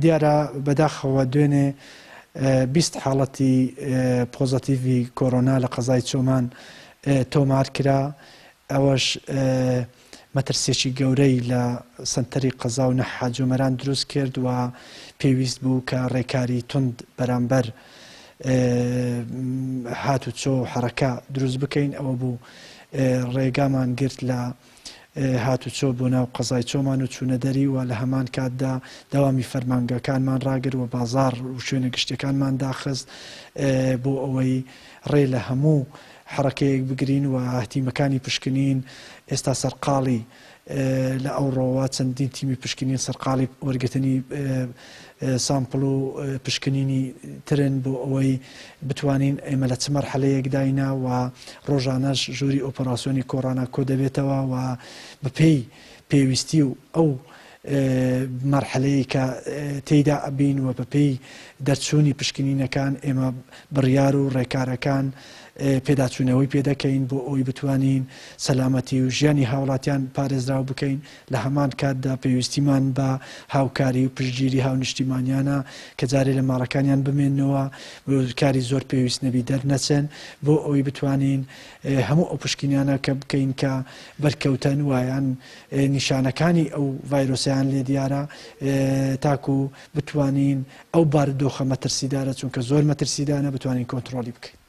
دیارە بەداخەوە دوێنێ 20 حاڵەتی پۆزەتیڤی کۆرۆنا لە قەزای چۆمان تۆمار کرا، ئەوەش مەترسیەکی گەورەی لە سەنتەری قەزا و نەحا جۆمەران دروست کرد و پێویست بوو کە ڕێکاری توند بەرامبەر هاتوچۆ و حەرەکە دروست بکەین، ئەوە بوو ڕێگامان گرت لە هاتوچۆ بۆ ناو قەزای چۆمان و چوونە دەری و لە هەمان کاتدا دەوامی فەرمانگەکانمان ڕاگرت و بازاڕ و شوێنە گشتیەکانمان داخست بۆ ئەوەی ڕێ لە هەموو حەڕەکەیەک بگرین و تیمەکانی پشکنین ئێستا سەرقاڵی لە ئەوڕۆوە چەندین تیمی پشکنین سەرقاڵی وەرگرتنی سامپڵ و پشکنینی ترن بۆ ئەوەی بتوانین ئێمە لە چ مەرحەلەیەکداینە و ڕۆژانەش ژووری ئۆپەراسیۆنی کۆڕانا کۆدەبێتەوە و بەپێی پێویستی و ئەو مەرحەلەیەی کە تێیدا ئەبین و بەپێی دەرچوونی پشکنینەکان ئێمە بڕیار و ڕێکارەکان پێداچوونەوەی پێ دەکەین بۆ ئەوەی بتوانین سەلامەتی و ژیانی هاوڵاتیان پارێزراو بکەین، لە هەمان کاتدا پێویستیمان بە هاوکاری و پشتگیری هاونیشتیمانیانە کە جارێ لە ماڵەکانیان بمێننەوە و کاری زۆر پێویست نەبی دەرنەچن بۆ ئەوەی بتوانین هەموو ئەو پشکنینانە کە بکەین کە بەرکەوتەن و یان نیشانەکانی ئەو ڤایرۆسەیان لێ دیارە تاکو بتوانین ئەو بارودۆخە مەترسیدارە چونکە زۆر مەترسیدانە بتوانین کۆنتڕۆڵی بکەین.